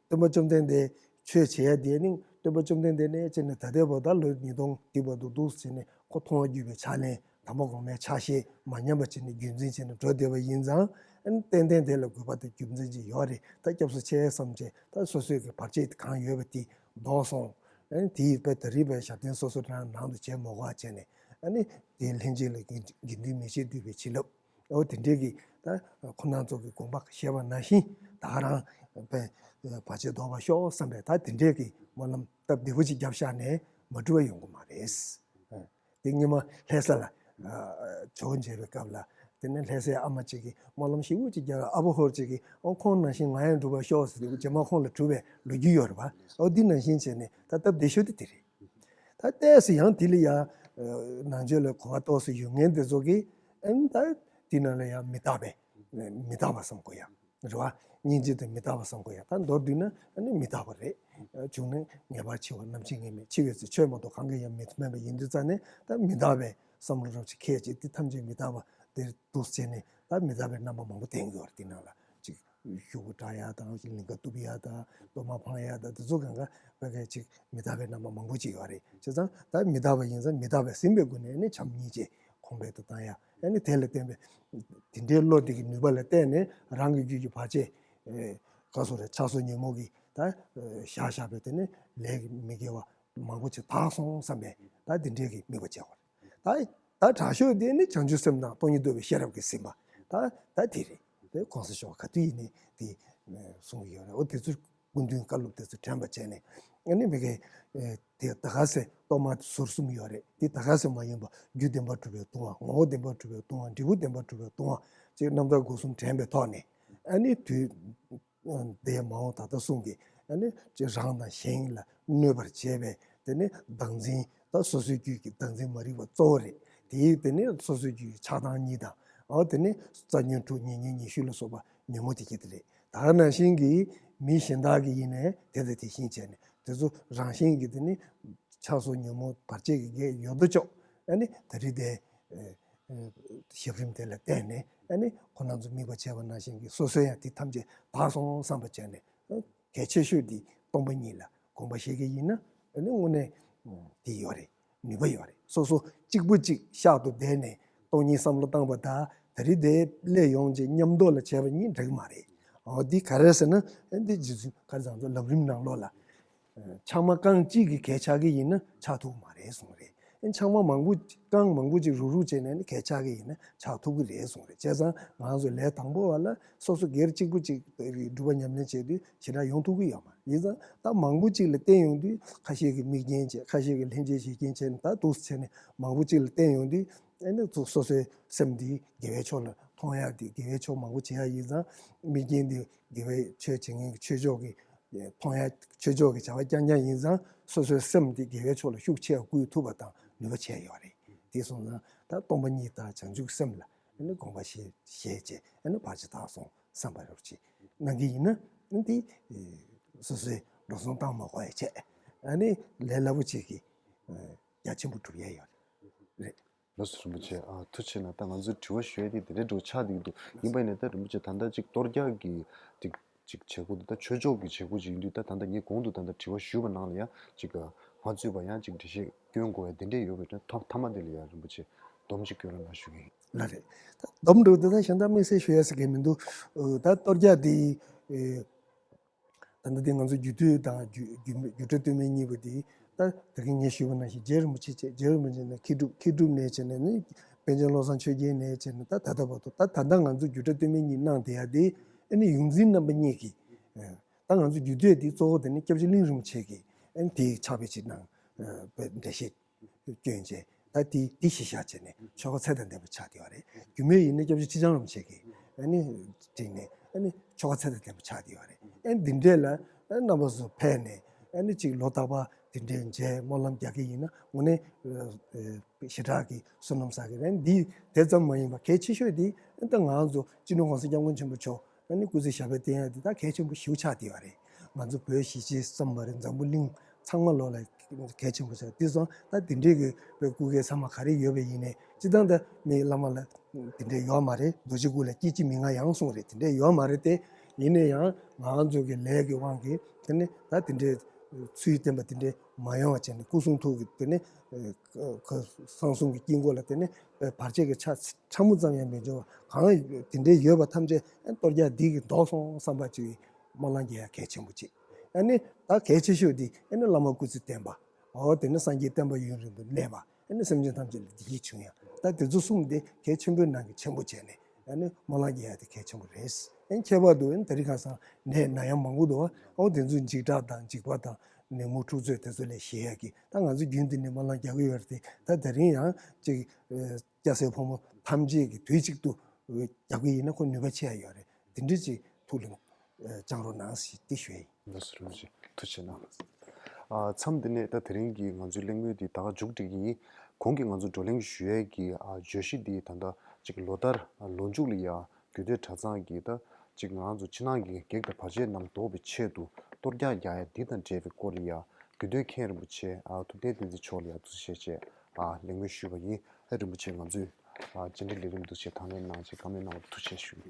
སྟོན་པ་བཅོམ་ལྡན་འདས་ཆོས་བྱེད་ཡ་དེ་ནི་སྟོན་པ་བཅོམ་ལྡན་འདས་ནས་བྱས་ནས་ད་ལྟའི་བར་ད་ལོ་ཉིས་སྟོང་འདི་བར་དུ་འདུག་ཟེར་ནས་ཁོ་མཐོང་བ་བརྒྱུད་པའི་ཕྱག་ལེན་དམ་པ་གོང་མའི་ཕྱག་བཞེས་མ་ཉམས་པ་བྱས་ནས་རྒྱུན་འཛིན་བྱས་ནས་འགྲོ་བསྡད་པ་ཡིན་ཙང་ཨ་ནི་ཏན་ཏན་དེ་ལ་དགོས་པ་དང་རྒྱུ་མཚན་ཅིག་ཡོད་རེད། ད་སྐྱབས་སུ་མཆི་བསམ་བྱས་ད་སོ་སོའི་གི་བར་ཆད་གང་ཡོད་པ་དེ་བཟློག་སོང་། ཨ་ནི་དེ་ཡི་དཔེ་ད་རིག་པའི་ཞབས་བརྟན་སོ་སོ་རང་ནང་དུ་བྱེད་མ་དགོས་པ་བྱས་ནས་ཨ་ནི་དེའི་ལྷན་སྐྱེས་ལ་དགེ་དགེ་འདུན་མི་བྱེད་འདུས་པའི་བྱིན་རླབས། འོ་དེ་འདྲའི་གི་ད་ཁོ་རང་ཚོ་གི་དགོངས་པ་བཞེས་པ་ནང་བཞིན་ད་ག་རང་བས་བར་ཆད་བཟློག་པར་ཤོག་བསམ་པའི་ད་དེ་འདྲའི་གི་སྨོན་ལམ་སྟབས་བདེ་པོ་ཅིག་བརྒྱབ་བཞག་ནས་མ་གྲུབ་པ་ཡོང་གི་མ་རེད། དེ་སྔོན་མ་ལྷ་ས་ལ་ཇོ་བོ་མཇལ་བའི་སྐབས་ལ་དེ་ནས་ལྷ་སའི་ཨ་མ་ཅིག་གིས་སྨོན་ལམ་ཞེ་པོ་ཅིག་བརྒྱབ། ཨ་ཕོ་ཧོར་ཅིག་གིས་ཨོ་ཁོང་ནང་བཞིན་ང་ཡང་འགྲུབ་པར་ཤོག་ཟེར་དུས་རྗེས་མ་ཁོང་ལ་གྲུབ་པའི་ལོ་རྒྱུས་ཡོད་རེད་བ། ཨོ་འདི་ནང་བཞིན་བྱས་ནས་ད་སྟབས་བདེ་ཤོས་དེ་དེ་རེད། ད་ལྟས་སུ་ཡང་དེ་ལ་ཡང་ནང་ཆོས་ལ་གོ་བ་ཏོག་ཙམ་ཡོད་མཁན་དེ་ཚོ་གིས་ཨ་ནི་ད་དེ་ནང་ལ་ཡང་མི་རྟག་པའི་མི་རྟག་པ་བསམ་དགོས་ཡ་རེད་བ། སྙིང་རྗེ་དང་མི་རྟག་པ་བསམ་དགོས་ཡ། ད་མདོར་བསྡུས་ན་ཨ་ནི་མི་རྟག་པ་རེད། བྱུང་ན་ངེས་པར་འཆི་བ། ནམ་འཆི་ངེས་མེད། འཆི་བའི་ཚེ་ཆོས་མ་གཏོགས་གང་གིས་ཡང་མི་མཐོང་མེད་པ་ཡིན་དུས་ཙང་ནས་ད་མི་རྟག་པའི་བསམ་བློ་རབ་ཅིག་ཁས་ཀྱིས་དེ་ཐམས་ཅད་མི་རྟག་པ་དེར་འདུག་བྱས་ནས་ད་མི་རྟག་པའི་རྣམ་པ་མང་པོ་ལྡན་གྱི་ཡོད་རེད། དེ་ནང་ལ་ཅིག་ཤོག་བུ་བྲག་ཡ་དང་ལིང་ག་གཏུབ་ཡ་དང་གཏོར་མ་འཕང་ཡ་དང་དེ་ཚོ་གང་ག་ཕ་གི་ཅིག་མི་རྟག་པའི་རྣམ་པ་མང་པོ་ཅིག་ཡོད་རེད། བྱས་ཙང་ད་མི་རྟག་པ་ཡིན་ཙང་མི་རྟག་པས་ཟིན་པའི་སྒོ་ནས་ནི་བྱམས་སྙིང་རྗེ་གོང་འཕེལ་དུ་བཏང་ཡ། ཨ་ནི་དེ་ལ་བརྟེན་པའི་དེ་འདྲའི་བློ་དེ་གི་ནུས་པ་ལ་བརྟེན་ནས་རང་གི་རྒྱུད་ཀྱི་བར་ཆད་ཨེ་ག་སོ་རེད། ཆགས་སོགས་ཉོན་མོངས་ཀྱི་ད་ཨེ་བཞག་བཞག་པའི་དེ་ནི་ལས་ཀྱི་མི་དགེ་བ་མང་པོ་ཅིག་དག་སོང་བསམ་པའི་ད་དེ་འདྲའི་གི་དམིགས་པ་བྱས་པ་རེད། ད་ད་དྲག་ཤོས་དེ་ནི་བྱང་ཆུབ་སེམས་དང་སྟོང་ཉིད་རྟོགས་པའི་ཤེས་རབ་ཀྱིས་ཟིན་པ་ད་ད་དེ་རེད། དེ་གོང་ས་མཆོག་ག་དུས་ཡིན་ནའི་དེ་གསུང་གི་ཡོད་རེད། འོ་དེ་ཚོ་སྐུ་མདུན་བཀའ་སློབ་དེ་ཚོ་དྲན་པ་བྱས་ནས་ཨ་ནི་མི་དགེ་དེ་ད་ག་ཚོད་གཏོར་མ་ཟུར་གསུམ་ཡོད་རེད། དེ་ད་ག་ཚོད་མ་ཡིན་པ་རྒྱུ་བདེན་པ་གྲུབ་པའི་ལྟུང་བ། ངོ་བོ་བདེན་པ་གྲུབ་པའི་ལྟུང་བ། འབྲས་བུ་བདེན་པ་གྲུབ་པའི་ལྟུང་བ་ཅེས་རྣམ་ཐར་སྒོ་གསུམ་དྲན་པའི་ཐོག་ནས་ཨ་ནི་དུས་དེ་མ་འོངས་ད་ལྟ་གསུང་གི་ཨ་ནི་ཅེས་རང་དང་གཞན་ལ་གནོད་པར་བྱེད་པའི་དེ་ནི་བདག་འཛིན། ད་སོ་སོའི་རྒྱུད་ཀྱི་བདག་འཛིན་མ་རིག་པ་གཙོ་བོ་རེད། དེའི་དེ་ནི་སོ་སོའི་རྒྱུད་ཀྱི་ཆགས་སྡང་གཉིས་དང་། འོ་དེ་ནི་རྩ་ཉོན་དྲུག་ཉེ་ཉོན་ཉི་ཤུ་ལ་སོགས་པ་ཉོན་མོངས་དེ་སྐྱེ་དེ་རེད། ད་ག་ནང་བཞིན་གྱི་མི་གཞན་དག་གིས་ཡིན་ནའི་དེ་དང་དེ་བཞིན་བྱས་ནས་དེ་ཚོ་རང་བཞིན་གྱིས་དེ་ནི་ཆགས་སོགས་ཉོན་མོངས་བར་ཆད་ཀྱི་གེགས་ཡོད་དོ་ཅོག་ཨ་ནི་ད་རེས་དེ་ཨེ་ཨེ་ཞབས་རིམ་དེ་ལ་བརྟེན་ནས་ཨ་ནི་ཁོ་རང་ཚོ་དམིགས་པ་བྱས་པ་ནང་བཞིན་གྱི་སོ་སོ་ཡང་དེ་ཐམས་ཅད་དག་སོང་བསམ་པ་བྱས་ནས་ཨ་གལ་ཆེ་ཤོས་དེ་སྟོང་པ་ཉིད་ལ་དགོངས་པ་བཞེས་ཀྱི་ཡིན་ན་ཨ་ནི་དངོས་གནས་ཨ་དེ་ཡོད་རེད། ནུས་པ་ཡོད་རེད། སོ་སོ་གཅིག་པུ་གཅིག་ཤག་ཏུ་བསྡད་ནས་སྟོང་ཉིད་བསམ་བློ་བཏང་བ་དང་ད་རེས་དེ་སླེབས་ཡོང་རྗེས་མཉམ་དུ་ལ་བྱས་པ་གཉིས་འགྲིག་མ་རེད། འོ་འདི་ག་རེ་ཟེར་ན་ཨ་འདི་རྗེ་བཙུན་མཁའ་འགྲོ་ཚང་ཚོ་ལམ་རིམ་ནང་ལོགས་ལ། ཆང་མ་རྐང་གཅིག་གིས་གད་ཆག་གི་ཡིན་ན་ཆགས་ཐུབ་མ་རེད་གསུངས་རེད། ཆང་མ་མང་པོ་རྐང་མང་པོ་ཅིག་རུག་རུག་བྱས་ནས་ནི་གད་ཆག་གི་ཡིན་ན་ཆགས་ཐུབ་ཀྱི་རེད་གསུངས་རེད། བྱས་ཙང་ང་ཚོ་ལས་དང་པོ་བ་ལ་སོ་སོ་སྒེར་གཅིག་པུ་ཅིག་སྒྲུབ་པ་ཉམས་ལེན་བྱས་དུས་ཞེ་དྲག་ཡོང་ཐུབ་ཀྱི་ཡོད་མ་རེད། ཡིན་ཙང་ད་མང་པོ་ཅིག་ལ་བརྟེན་ཡོང་དུས་ཁ་ཤས་ཀྱིས་དམིགས་རྐྱེན་བྱས། ཁ་ཤས་ཀྱིས་ལྷན་སྐྱེས་བཞེད་རྐྱེན་བྱས་ནས་ད་འདུག་སེ་བྱས་ནས་མང་པོ་ཅིག་ལ་བརྟེན་ཡོང་དུས་ཨ་ནི་ཚོ་སོ་སོའི་སེམས་འདི་དགེ་བའི་ཕྱོགས་ལ་མཐོང་ཡག་དེ་དགེ་བའི་ཕྱོགས་མང་པོ་བྱེད་ཡག་ཡིན་ཙང་དམིགས་རྐྱེན་འདི་དགེ་བའི་ཆོས་བྱེད་མཁན་གྱི་ཆོས་ཕྱོགས་ཀྱི་མཐོང་ཡག་ཆོས་ཕྱོགས་ཀྱི་བྱ་བ་རྐྱང་རྐྱང་ཡིན་ཙང་སོ་སོའི་སེམས་འདི་དགེ་བའི་ཕྱོགས་ལ་ཤུགས་ཆེ་བ་བསྐུལ་ཐུབ་པ་དང་ནུས་པ་ཆེ་ཡོད་རེད། དེ་སོང་ཙང་ད་སྟོང་པ་ཉིད་དང་བྱང་ཆུབ་སེམས་ལ་ཨ་ནི་དགོངས་པ་བཞེས་བཞེས་བྱས་ཨ་ནི་བར་ཆད་དག་སོང་བསམ་པ་རོགས་ཅིག་གནང་གི་ཡིན་ན་ཨ་ནི་དེ་སོ་སོའི་འགྲོ་སོང་བཏང་མ་དགོས་ཡ་བྱས་ཨ་ནི་ལས་སླ་པོ་ཅིག་གིས་རྒྱ་ཆེན་པོ་སྒྲུབ་ཡ་ཡོད་རེད། ལགས་སོ་རིན་པོ་ཆེ། ཨ་ཐུགས་རྗེ་ཆེ་གནང་། ད་ང་ཚོའི་དྲི་བ་ཞུ་ཡ་དེ་དེ་འདྲའི་འགྲོ་ཆགས་བསྡད་ཀྱི་འདུག་ཡིན་པ་ཡིན་ནའི་ད་རིན་པོ་ཆེ་ད་ལྟ་ཅིག་གཏོར་རྒྱག་གི་ཅིག་ཅིག་བྱེད་སྒོ་འདི་ད་ཆོས་ཕྱོགས་ཀྱི་བྱེད་སྒོ་ཅིག་ཡིན་དུས་ད་ད་ལྟ་ངས་གོང་དུ་ད་ལྟ་དྲི་བ་ཞུས་པ་ནང་ལ་ཡང་ཅིག་མ་ཚུད་པ་ཡང་ཅིག་འགྲེལ་བཤད་སྐྱོན་དགོས་ཡ་དེ་འདྲས་ཡོད་པའི་ཐོག་མཐའ་མ་དེ་ལ་ཡང་རིན་པོ་ཆེ་ སྡོམ་གཅིག་སྐྱོན་རོགས་གནང་ཞུ་གི་ཡིན། ལགས་རེད། ད་སྡོམ་འགྲོ་དེ་ད་གཞན་དག་དམིགས་བསལ་ཞུ་ཡ་ཟེར་གི་མི་འདུག་ཨོ། ད་གཏོར་རྒྱག་དེ་ཨེ། ད་ལྟ་དེ་ང་ཚོ་རྒྱུད་སྟོད་དང་རྒྱུད་རྒྱུད་རྒྱུད་གྲྭ་སྟོད་སྨད་གཉིས་པོ་དེ་ད་ད་གིན་ངས་ཞུས་པ་ནང་བཞིན་རྗེ་རིན་པོ་ཆེ་བྱས། རྗེ་རིན་པོ་ཆེ་ནས་མཁས་གྲུབ། མཁས་གྲུབ་ནས་བྱས་ནས་ནི་པཎ་ཆེན་བློ་བཟང་ཆོས་རྒྱན་ནས་བྱས་ནས་ད་ད་ལྟ་བར་དུ། ད་ད་ལྟ་ང་ཚོ་རྒྱུད་གྲྭ་སྟོད་སྨད་གཉིས་གནང་བསྡད་ཡ་དེ་ཨ་ནི་ཡོངས་འཛིན་རྣམ་པ་གཉིས་ཀྱིས། ད་ང་ཚོ་རྒྱུད་སྟོད་དེ་གཙོ་བོ་དེ་ནི་སྐྱབས་རྗེ་གླིང་རིན་པོ་ཆེ་གིས་ཨ་ནི་དེ་ཕྱག་དཔེ་ཅིག་གནང་། འགྲེལ་བཤད་སྐྱོན་བྱས། ད་དེ་དེ་གཞི་བཞག་བྱས་ནས་ཆོ་ག་ཚད་དང་ལྡན་པ་ཆགས་བསྡད་ཡོད་རེད། རྒྱུད་སྨད་ཡིན་ན་སྐྱབས་རྗེ་ཁྲི་བྱང་རིན་པོ་ཆེ་གིས་ཨ་ནི་བྲིས་ནས་ཨ་ནི་ཆོ་ག་ཚད་དང་ལྡན་པ་ཆགས་བསྡད་ཡོད་རེད། ཨ་ནི་འདི་འདྲས་ལ་ཨ་རྣམ་པ་ཚོ་ཕེབས་ནས་ཨ་ནི་ཅིག་ལོ་རྟག་པར་འདི་འདྲས་མཇལ། སྨོན་ལམ་རྒྱག་གི་ཡིན་ན་དངོས་གནས་ཞེ་དྲག་གི་བསོད་ནམས་བསགས་ཀྱི་རེད། འདི་དེ་ཙམ་མ་ཡིན་པར་གལ་ཆེ་ཤོས་དེ་ཨ་ནི་ད་ང་ཚོ་སྤྱི་ནོར་༸གོང་ས་༸སྐྱབས་མགོན་ཆེན་པོ་མཆོག་ཨ་ནི་སྐུ་ཚེ་ཞབས་པད་བརྟན་ཡ་དེ་ད་གལ་ཆེན་པོ་ཞེ་པོ་ཆགས་བསྡད་ཡོད་རེད། ང་ཚོ་བོད་གཞིས་བྱེས་ཙམ་མ་རེད། འཛམ་བུ་གླིང་ཚང་མ་ལོག་ལ་གལ་ཆེན་པོ་ཆགས། དེ་སོང་ད་དེ་འདྲའི་གི་བོད་སྐུ་སྒེར་ཚང་མ་ག་རེ་ཡོད་པ་ཡིན་ནའི་སྤྱིར་བཏང་ད་མི་བླ་མ་ལ་དེ་འདྲའི་ཡོད་མ་རེད། རྡོ་རྗེ་སྐུ་ལ་སྐྱེ་འཆི་མི་མངའ་ཡང་གསུངས་རེད། དེ་འདྲའི་ཡོད་མ་རེད་དེ། ཡིན་ན་ཡང་ང་ཚོ་གི་ལས་ཀྱི་དབང་གིས་དེ་ནི་ད་དེ་འདྲའི་ཚུལ་བསྟན་པ་དེ་འདྲའི་མ་ཡོང་བ་བྱས་ནས་སྐུ་གསུང་ཐུགས་ཀྱི་དེ་ནི་ཨ་གསང་གསུམ་གྱི་དཀྱིལ་འཁོར་ལ་དེ་ནི་བར་ཆད་ཀྱི་ཆ་ཕྲ་མོ་ཙམ་ཡང་མི་འབྱུང་བ། གང་དེ་འདྲའི་ཡོད་པ་ཐམས་ཅད་གཏོར་རྒྱག་འདི་གིས་ལྡོག་སོང་བསམ་པ་ཅིག་སྨོན་ལམ་རྒྱག་ཡ་གལ་ཆེན་པོ་ཅིག་ཨ་ནི་ད་གལ་ཆེ་ཤོས་འདི་ཨ་ནི་བླ་མ་སྐུ་ཚེ་བརྟན་པ། འོ་དེ་ནི་སངས་རྒྱས་བསྟན་པ་ཡུན་རིང་དུ་གནས་པ། ཨ་ནི་སེམས་ཅན་ཐམས་ཅད་ལ་བདེ་སྐྱིད་འབྱུང་ཡ། ད་དེ་ཚོ་གསུམ་དེ་གལ་ཆེན་པོའི་ནང་གི་ཆེན་པོ་བྱས་ནས་ཨ་ནི་སྨོན་ལམ་རྒྱག་ཡ་དེ་གལ་ཆེན་པོ་རེད། ཨ་ནི་ཁྱད་པར་དུ་ཨ་ནི་དེ་རིང་ཁ་སང་ནད་ན་ཡ་མང་པོ་འདུག་འོ་དེ་ཚོ་འཇིགས་སྐྲག་དང་འཇིགས་པ་དང་ནད་མུག་འཁྲུག་རྩོད་དེ་ཚོ་ལས་ཞི་ཡ་གི་ད་ང་ཚོ་རྒྱུན་དུ་ནས་སྨོན་ལམ་རྒྱག་གི་ཡོད་རེད་དེ། ད་དེ་རིང་ཡང་ཅིག་སྐྱ་སེར་ཕོ་མོ་ཐམས་ཅད་ཀྱིས་དུས་གཅིག་ཏུ་རྒྱག་གི་ཡིན་ན་ཁོ་ནུས་པ་ཆེ་ཡ་ཡོད་རེད། དེ་འདྲ་ཅིག་ཐུགས་ལ་བཅངས་རོགས་གནང་ཞེས་དེ་ཞུ་ཡ་ཡིན། ལགས་སོ། རིན་པོ་ཆེ་ཐུགས་རྗེ་གནང་། ཨ་མཚམས་འདི་ནས་ད་དེ་རིང་གི་ང་ཚོའི་གླེང་མོལ་འདི་ད་ག་མཇུག་སྒྲིལ་གྱི་ཡིན། གོང་གི་ང་ཚོ་བགྲོ་གླེང་ཞུ་ཡས་ཀྱི་ཨ་བརྗོད་གཞི་འདི་ད་ལྟ་ཅིག་ལོ་ལྟར་ཨ་ལོ་མཇུག་ལ་ཡ་རྒྱུད་སྟོད་གྲྭ་ཚང་གི་ད་ཅིག་ང་ཚོ་ཕྱི་ནང་གི་གེགས་དང་བར་ཆད་རྣམས་ཟློག་པའི་ཆེད་དུ་གཏོར་རྒྱག་རྒྱག་ཡ་འདི་དང་འབྲེལ་བའི་སྐོར་ལ་ཡ་རྒྱུད་སྟོད་མཁན་རིན་པོ་ཆེ་ཨ་ཐུབ་བསྟན་བསྟན་འཛིན་མཆོག་ལ་ཡ་ཐུགས་རྗེ་ཆེ་ཞེས་ཨ་གླེང་མོལ་ཞུས་པ་ཡིན། ཨ་རིན་པོ་ཆེ་ང་ཚོའི་ཨ་བཅར་འདྲི་ལས་རིམ་འདུ་ཆེ་དང་ལེན་གནང་ཆེད་བཀའ་མོལ་གནང་བར་ཐུགས་རྗེ་ཆེ་ཞུ།